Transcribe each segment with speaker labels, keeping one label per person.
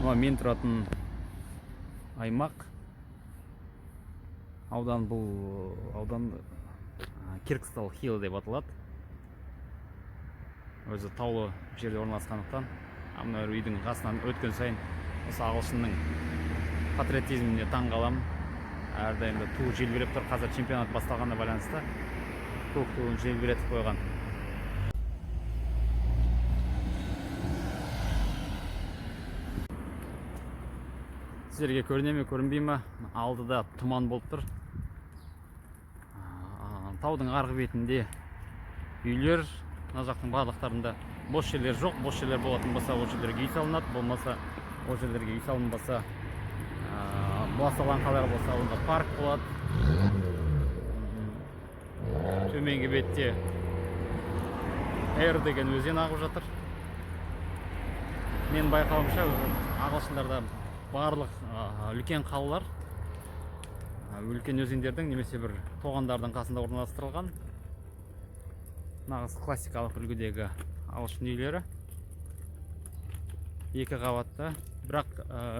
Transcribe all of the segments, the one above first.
Speaker 1: Мына мен тұратын аймақ, аудан, бұл аудан Киркстал Хилл деп аталады. Өзі таулы жерде орналасқандықтан, мына үйдің қасынан өткен сайын осы ағылшынның патриотизміне таң қаламын. Әрдайым да ту желбіреп тұр. Қазір чемпионат басталғанына байланысты көк туын желбіретіп қойған. Сіздерге көріне ме, көрінбей ме, алдыда тұман болып тұр. Таудың арғы бетінде үйлер, мына жақтың барлықтарында бос жерлер жоқ. Бос жерлер болатын болса, ол жерлерге үй салынады, болмаса, ол жерлерге үй салынбаса, бас алаңқалар болса, онда парк болады. Төменгі бетте Эр деген өзен ағып жатыр. Мен байқауымша, ағылшындарда барлық үлкен қалалар үлкен өзендердің немесе бір тоғандардың қасында орналастырылған. Нағыз классикалық үлгідегі ағылшын үйлері, екі қабатты, бірақ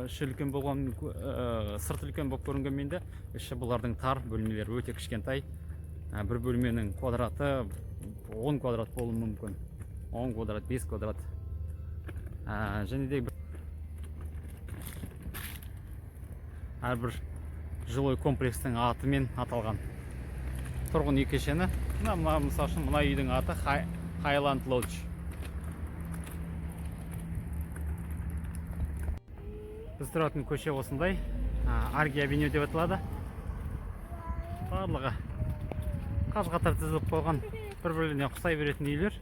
Speaker 1: іші үлкен болған, сырты үлкен болып көрінгенмен де, іші бұлардың тар, бөлмелері өте кішкентай. Бір бөлменің квадраты 10 квадрат болуы мүмкін, 10 квадрат, 5 квадрат. Және де әрбір жилой комплекстің атымен аталған тұрғын үй кешені. Мына, мысалы үшін, мына үйдің аты Highland Lodge. Біз тұратын көше осындай, Арги Авеню деп аталады. Барлығы қаз қатар тізіліп қойған, бір бірлеріне ұқсай беретін үйлер.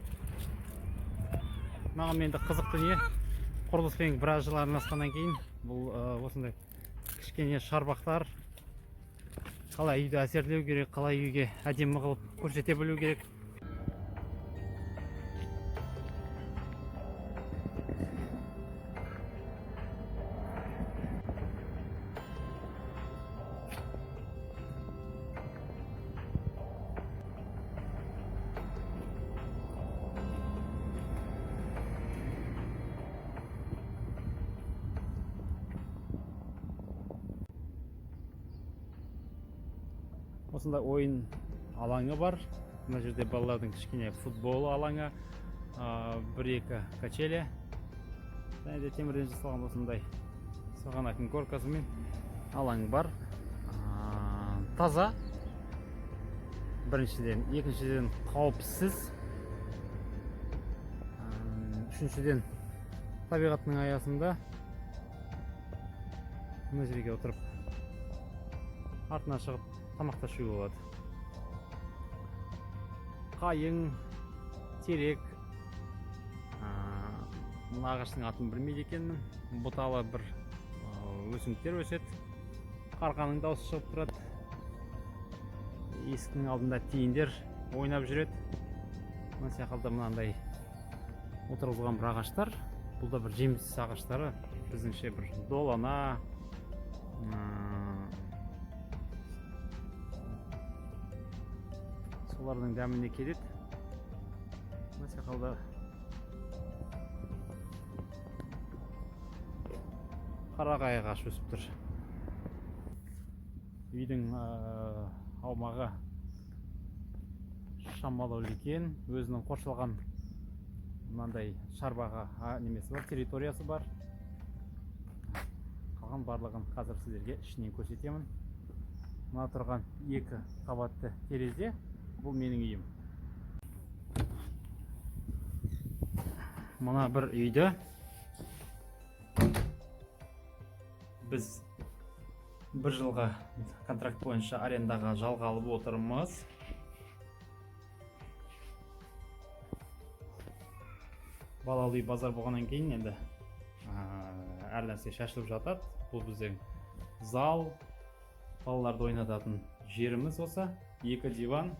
Speaker 1: Маған енді қызық дүние, құрылыспен біраз жыл араласқаннан кейін, бұл осындай кішкене шарбақтар, қалай үйді әсерлеу керек, қалай үйге әдемі қылып көрсете білу керек. Осындай ойын алаңы бар мына жерде, балалардың кішкене футбол алаңы, бір екі качели және де темірден жасалған осындай сырғанайтын горкасымен алаң бар. Таза біріншіден, екіншіден, қауіпсіз, үшіншіден, табиғаттың аясында мына жерге отырып, артына шығып тамақ та ішуге болады. Қайың, терек, мына ағаштың атын білмейді екенмін, бұталы бір өсімдіктер өседі. Қарғаның дауысы шығып тұрады, есіктің алдында тиіндер ойнап жүреді. Мына сияқты мынандай отырғызылған бір ағаштар, бұл да бір жеміс ағаштары, біздіңше бір долана, солардың дәміне келеді. Мына секілді қарағай ағаш өсіп тұр. Үйдің аумағы шамалы үлкен, өзінің қоршалған мынандай шарбағы, немесі бар, территориясы бар. Қалған барлығын қазір сіздерге ішінен көрсетемін. Мына тұрған екі қабатты терезе, бұл менің үйім. Мына бір үйді біз бір жылға контракт бойынша арендаға, жалға алып отырмыз. Балалы үй базар болғаннан кейін енді әр нәрсе шашылып жатады. Бұл біздің зал, балаларды ойнататын жеріміз. Осы екі диван,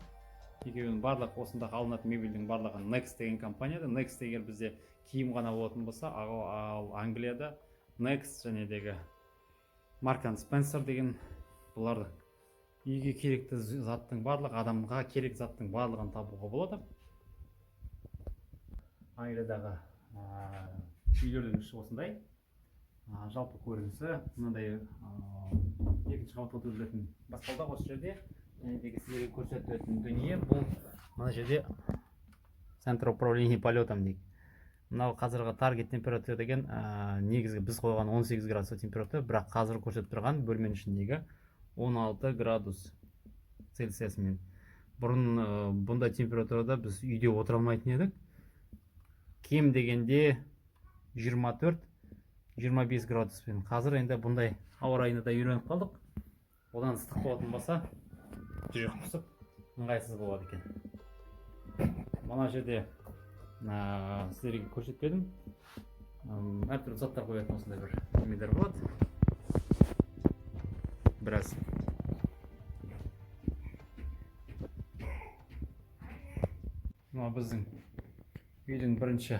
Speaker 1: екеуінің барлық осындағы алынатын мебельдің барлығы Next деген компанияда. Next егер бізде киім ғана болатын болса, ал Англияда Next және дегі Marks and Spencer деген, бұлар үйге керекті заттың барлығы, адамға керек заттың барлығын табуға болады. Англиядағы үйлердің іші осындай. Жалпы көрінісі мынандай. Екінші қабатқа көтерілетін баспалдақ осы жерде. Және де сіздерге көрсететін дүние бұл мына жерде центр управления полетом дейді. Мынау қазіргі таргет температура деген, негізгі біз қойған 18 градус температура, бірақ қазір көрсетіп тұрған бөлменің ішіндегі 16 градус Цельсиясымен. Бұрын бұндай температурада біз үйде отыра алмайтын едік, кем дегенде 24-25 градуспен. Қазір енді бұндай ауа райына да үйреніп қалдық. Одан ыстық болатын болса, жүрек қысып, ыңғайсыз болады екен. Мына жерде сіздерге көрсетпедім. Әртүрлі заттар қоятын осындай бір немелер болады біраз. Мынау біздің үйдің бірінші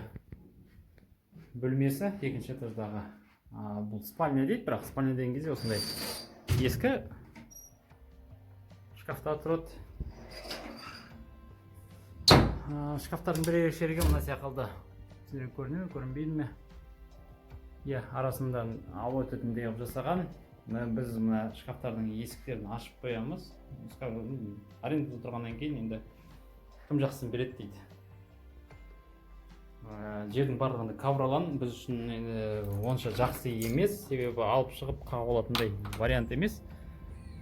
Speaker 1: бөлмесі, екінші этаждағы. Бұл спальня дейді, бірақ спальня деген кезде осындай ескі шкафта тұрады. Шкафтардың бір ерекшелігі мына сияқты, сіздерге көріне ме, көрінбейді ме? Иә, арасында ауа өтетіндей қылып жасаған. Мына біз мына шкафтардың есіктерін ашып қоямыз. Арендада тұрғаннан кейін енді кім жақсысын береді дейді. Жердің барлығында ковролан біз үшін енді онша жақсы емес, себебі алып шығып қағып алатындай вариант емес.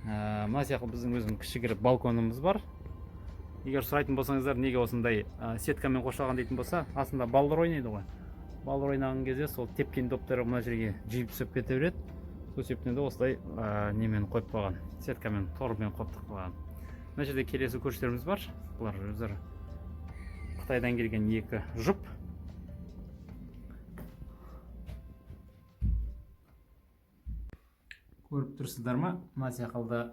Speaker 1: Мына сияқты біздің өзіміздің кішігірім балконымыз бар. Егер сұрайтын болсаңыздар, неге осындай сеткамен қоршалған дейтін болса, астында балалар ойнайды ғой. Балалар ойнаған кезде сол тепкен доптары мына жерге жиып түсіп кете береді. Сол себептен де осылай немен қойып қойған, сеткамен, тормен қойып қойған. Мына жерде келесі көршілеріміз бар. Бұлар өздері Қытайдан келген екі жұп. Көріп тұрсыздар ма, мына секілді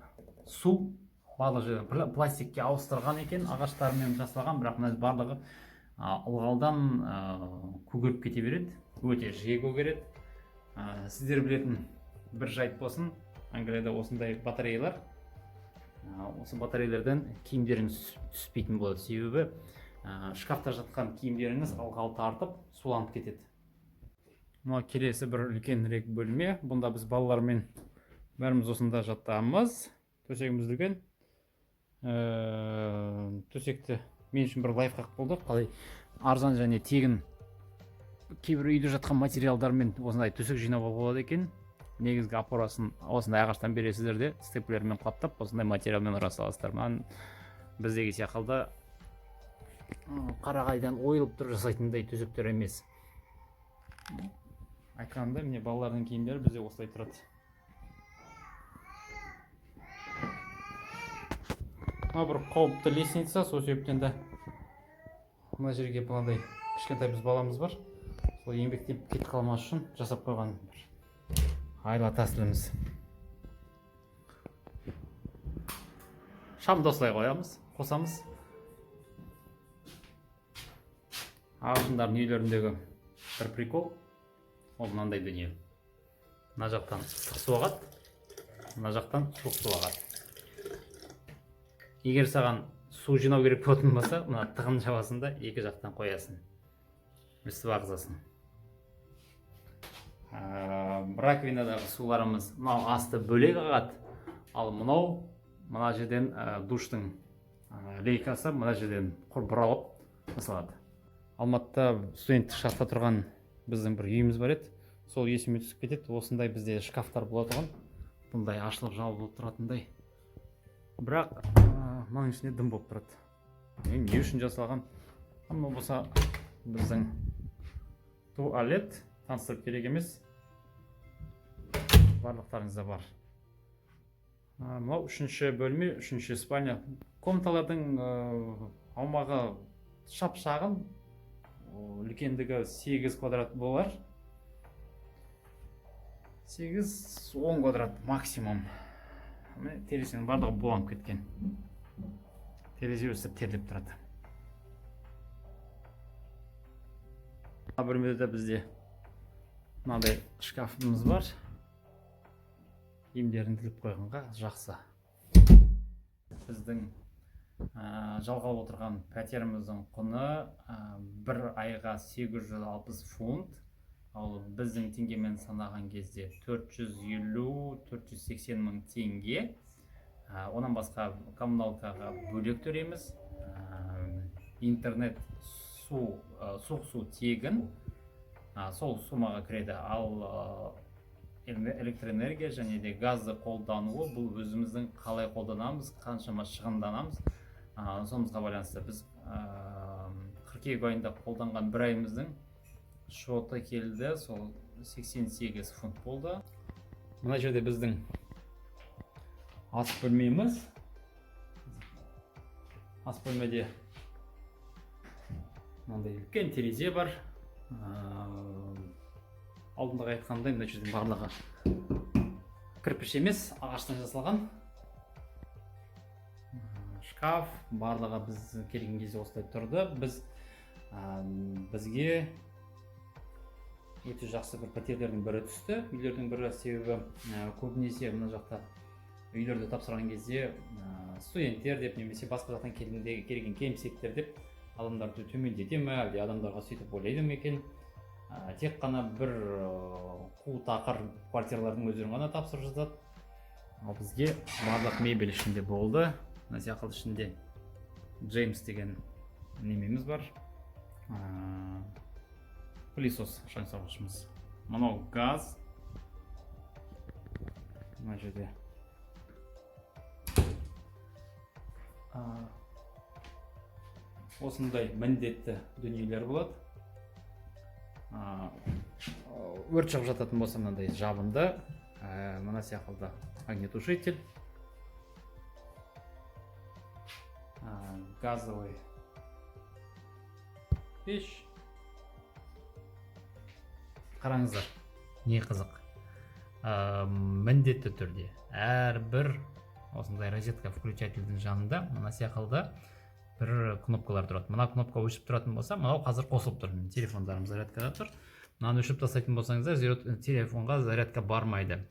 Speaker 1: су барлық жерде пластикке ауыстырған екен, ағаштармен жасалған, бірақ мына барлығы ылғалдан көгеріп кете береді, өте жиі көгереді. Сіздер білетін бір жайт болсын, Англияда осындай батареялар, осы батареялардан киімдеріңіз түспейтін болады, себебі шкафта жатқан киімдеріңіз ылғал тартып, суланып кетеді. Мынау келесі бір үлкенірек бөлме. Бұнда біз балалармен бәріміз осында жатамыз. Төсегіміз үлкен. Төсекті мен үшін бір лайфхак болды, қалай арзан және тегін кейбір үйде жатқан материалдармен осындай төсек жинауға болады екен. Негізгі опорасын осындай ағаштан бересіздер де, степлермен қаптап, осындай материалмен ұра саласыздар. Маған біздегі секілді қарағайдан ойылып тұрып жасайтындай төсектер емес. Айтқанымдай, міне, балалардың киімдері бізде осылай тұрады. Мынау бір қауіпті лестница, сол себептен де мына жерге мынандай кішкентай біз баламыз бар, сол еңбектеніп кетіп қалмас үшін жасап қойған бір айла тәсіліміз. Шамды осылай қоямыз, қосамыз. Ағылшындардың үйлеріндегі бір прикол ол мынандай дүние: мына жақтан ыстық су ағады, мына жақтан суық су ағады. Егер саған су жинау керек болатын болса, мына тығын жабасың да, екі жақтан қоясың, өстіп ағызасың. Раковинадағы суларымыз мынау асты бөлек ағады, ал мынау мына жерден душтың лейкасы мына жерден құр бұралып жасалады. Алматыда студенттік шақта тұрған біздің бір үйіміз бар еді, сол есіме түсіп кетеді. Осындай бізде шкафтар болатұғын, бұндай ашылып жабылып тұратындай, бірақ мынаның ішінде дым болып тұрады. Білмеймін, не үшін жасалған. А мынау болса біздің туалет, таныстырып керек емес, барлықтарыңызда бар. Мынау үшінші бөлме, үшінші спальня. Комнаталардың аумағы шап шағын, үлкендігі 8 квадрат болар, 8-10 квадрат максимум. Міне, терезенің барлығы буланып кеткен, терезе өстіп терлеп тұрады. Мына бөлмеде бізде мынандай шкафымыз бар, киімдерін тіліп қойғанға жақсы. Біздің жалға алып отырған пәтеріміздің құны бір айға 860 фунт. Ал біздің теңгемен санаған кезде 450-480 мың теңге. Онан басқа коммуналкаға бөлек төлейміз. Интернет, су, суық су тегін. Сол суммаға кіреді. Ал электроэнергия және де газды қолдануы бұл өзіміздің қалай қолданамыз, қаншама шығынданамыз, сонымызға байланысты. Біз қыркүйек айында қолданған бір айымыздың шоты келді, сол 88 фунт болды. Мына жерде біздің ас бөлмеміз. Ас бөлмеде мынандай үлкен терезе бар. Алдындағы айтқандай, мына жердің барлығы кірпіш емес, ағаштан жасалған. Шкаф барлығы біз келген кезде осылай тұрды. Бізге өте жақсы бір пәтерлердің бірі түсті, үйлердің бірі, себебі көбінесе мына жақта үйлерді тапсырған кезде студенттер деп немесе басқа жақтан келген келімсектер деп адамдарды төмендете ме, әлде адамдарға сөйтіп ойлайды ма екен, тек қана бір қу тақыр квартиралардың өздерін ғана тапсырып жатады. Ал бізге барлық мебель ішінде болды. Мына сияқты ішінде Джеймс деген немеміз бар, пылесос, шаң сорғышымыз, мынау газ. Мына жерде осындай міндетті дүниелер болады. Өрт шығып жататын болса, мынандай жабынды, мына сияқты огнетушитель, газовый пеш. Қараңыздар, не қызық, міндетті түрде әрбір осындай розетка включательдің жанында мына сияқты бір кнопкалар тұрады. Мына кнопка өшіп тұратын болса, мынау қазір қосылып тұр, менің телефондарым зарядкада тұр. Мынаны өшіріп тастайтын болсаңыздар, телефонға зарядка бармайды.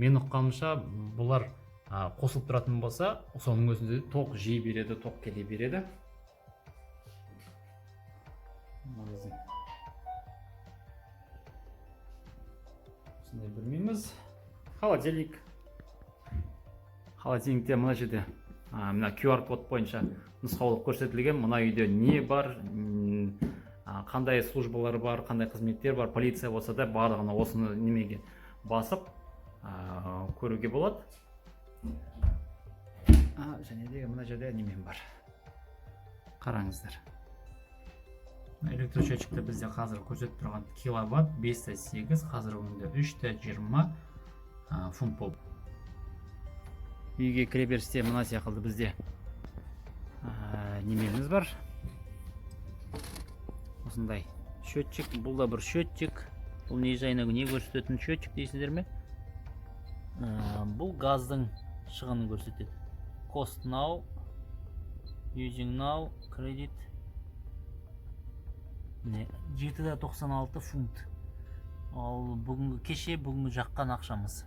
Speaker 1: Мен ұққанымша, бұлар қосылып тұратын болса, соның өзінде тоқ жей береді, тоқ келе береді. Мына біздің осындай бөлмеміз, холодильник. Холодильникте мына жерде мына QR код бойынша нұсқаулық көрсетілген. Мына үйде не бар, қандай службалар бар, қандай қызметтер бар, полиция болса да, барлығына осыны немеге басып көруге болады. Және де мына жерде немем бар, қараңыздар. Электросчетчикті бізде қазір көрсетіп тұрған киловатт 5,8, қазіргі күнде 3,20 фунт болып. Үйге кіре берісте мына сияқты бізде немеміз бар, осындай счетчик. Бұл да бір счетчик. Бұл не жайына, не көрсететін счетчик дейсіздер ме? Бұл газдың шығынын көрсетеді. Cost now, using now, credit. Міне, 7,96 фунт. Ал бүгінгі, кеше, бүгінгі жаққан ақшамыз.